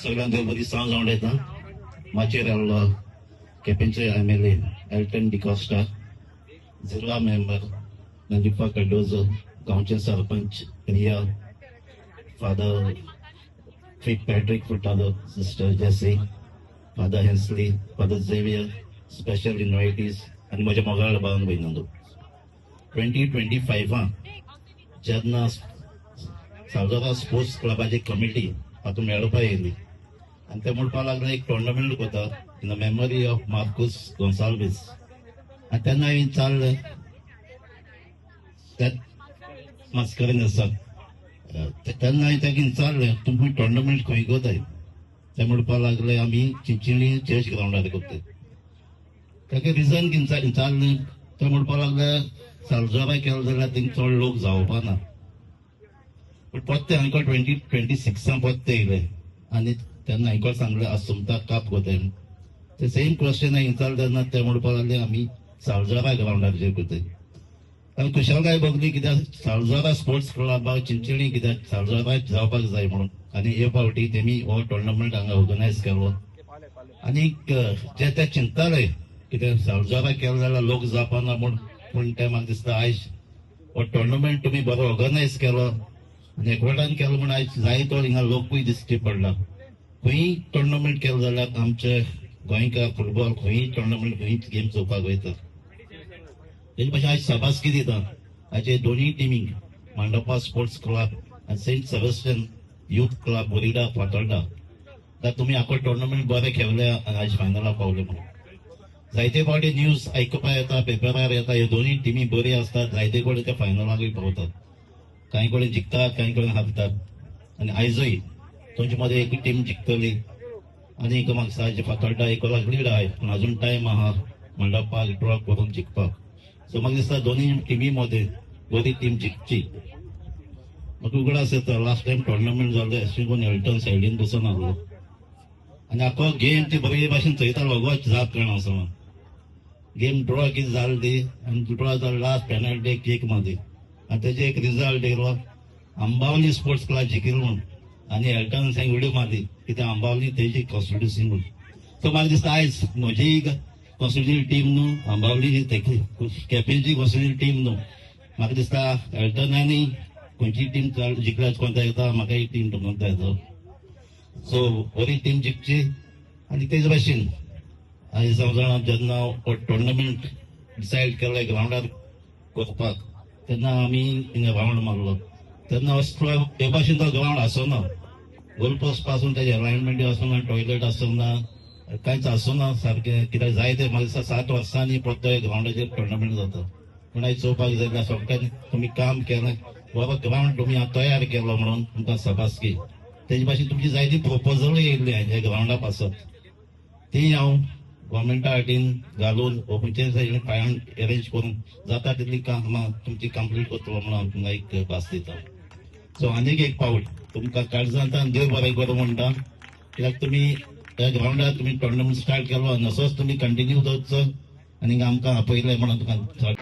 सगळ्यांक बरी सांज जावन येता. माचयेर आयलो केपेंचे एमएलए एल्टन डिकॉस्टा, जिल्हा मेंबर नंजिप्पा कार्डोजो, गांवचे sarpanch Priya, father Patrick Furtado, sister Jessy, father Hensley, father Xavier, special invitees आनी म्हज्या मोगाळ भावन भयणांनो, 2025 जेन्ना सावजोरा स्पोर्ट्स क्लबाची कमिटी हातूंत मेळपा येयली आनी ते म्हणपाक लागले, एक टोर्नामेंट करता in the memory of Marcus Gonsalves. आनी तेन्ना हांवें विचारलें त्यात मास्करेन्हस आसा, तेन्ना हांवें ताका विचारलें, तुमी टोर्नामेंट खंय करताय? ते म्हणपाक लागले, आमी चिंचिणी चर्च ग्रावंडार करताय. ताका रिजन कितें विचारलें, ते म्हणपाक लागले, सालजोरा केलो जाल्यार थिंग चड लोक जावपा ना. पूण परते हांवें 2026 परते येयले आनी तेन्ना हांवें सांगलें, आसुमता काप करताय म्हूण. ते सेम क्वेश्चन हांवें विचारलें तेन्ना ते म्हणपाक लागले, आमी सालजोरा ग्रावंडार करताय. आनी खुशालकाय भोगली, कित्याक सालजोरा स्पोर्ट्स क्लबाक चिंचणी, कित्याक सालजोरा जावपाक जाय म्हणून. आनी हे फावटी तेमी हो टोर्नामेंट हांगा ऑर्गनायज केलो. आनीक जे ते चिंतताले कित्याक सालजोरा केलो जाल्यार लोक जावपाना म्हूण, पूण ते म्हाका दिसता आयज हो टोर्नामेंट तुमी बरो ऑर्गनायज केलो आनी एकवटान केलो म्हूण आयज जायतो हिंगा लोकूय दिश्टी पडला. खंय टोर्नामेंट केलो जाल्यार आमचे गोंयकार फुटबॉल खंय टोर्नामेंट, खंय गेम चोवपाक वयता. तेजे भाशेन आयज शाबासकी दिता हाचे दोनूय टिमींक, मांडोपा स्पोर्ट्स क्लब आनी saint Sebastian youth club Borda Fatorda, तुमी आखो टोर्नामेंट बरें खेळले आनी आयज फायनलाक पावले म्हणून. जायते फावटी न्यूज आयकुपाक येता, पेपरार येता, ह्यो दोनूय टिमी बरी आसतात, जायते कडेन ते फायनलाकूय पावतात, कांय कडेन जिखतात, कांय कडेन हारतात. आनी आयजूय तुमचे मदें एक टीम जिखतली. आनी एक म्हाका दिसता फातोर्डा एक लीड आहाय, पूण अजून टायम आहा मंडपाक ड्रॉ करून जिखपाक. सो म्हाका दिसता दोनूय टिमी मदें बरी टीम जिखची. म्हाका उगडास येता, लास्ट टायम टोर्नामेंट जालो, अशें करून एल्टन सायडीन बसून आहलो आनी आखो गेम ती बरे भाशेन चोयतालो, गोच जाप कळना आसतना. गेम ड्रॉ कितें जाली ती आनी ड्रॉ जालो, लास्ट पेनल्टी कीक मध्ये आनी तेजे एक रिजल्ट येयलो, आंबावली स्पोर्ट्स क्लब जिखलो म्हूण आनी एल्टन संग उडी मारली, कित्याक आंबावली तेजी कॉन्स्टिट्युन्सी म्हूण. सो म्हाका दिसता आयज म्हजी कॉन्स्टिट्युन्सी टीम न्हू, आंबावली केपेंची कॉन्स्टिट्युन्सी टीम न्हू, म्हाका दिसता एल्टन आनी खंयची टीम जिखल्यार कोणता येता, म्हाका एक टीम कोणता येता. सो बरी टीम जिखची. आनी तेज भाशेन आयज हांव जाणा, जेन्ना हो टोर्नामेंट डिसायड केलो ग्रावंडार करपाक, तेन्ना आमी हिंगा रावंड मारलो तेन्ना असलो हे भाशेन तो ग्रावंड आसना. गोलपोस्ट पासून तेजें अलायनमेंट आसना, टॉयलेट आसना, कांयच आसना सारकें. कित्याक जाय ते म्हाका दिसता 7 वर्सांनी परतो ग्रावंडाचेर टोर्नामेंट जाता. पूण आयज चोवपाक जाय जाल्यार सगळ्यांनी तुमी काम केलें, बरो ग्रावंड तुमी तयार केलो म्हणून तुमकां शाबासकी. तेजे भाशेन तुमची जायती प्रपोजल येयल्ली ह्या ग्रावंडा पासत, ती हांव गव्हर्मेंटा हाटीन घालून वो खंयचे फायंड अरेंज करून जाता तितली कामां तुमची कंप्लीट करतलो म्हणून हांव तुमकां एक भास दिता. सो आनीक एक पावट तुमकां काळजांतल्यान देव बरें करूं म्हणटा, कित्याक तुमी ह्या ग्रावंडार तुमी टोर्नामेंट स्टार्ट केलो आनी असोच तुमी कंटिन्यू दवरचो आनी आमकां आपयलें म्हणून तुमकां.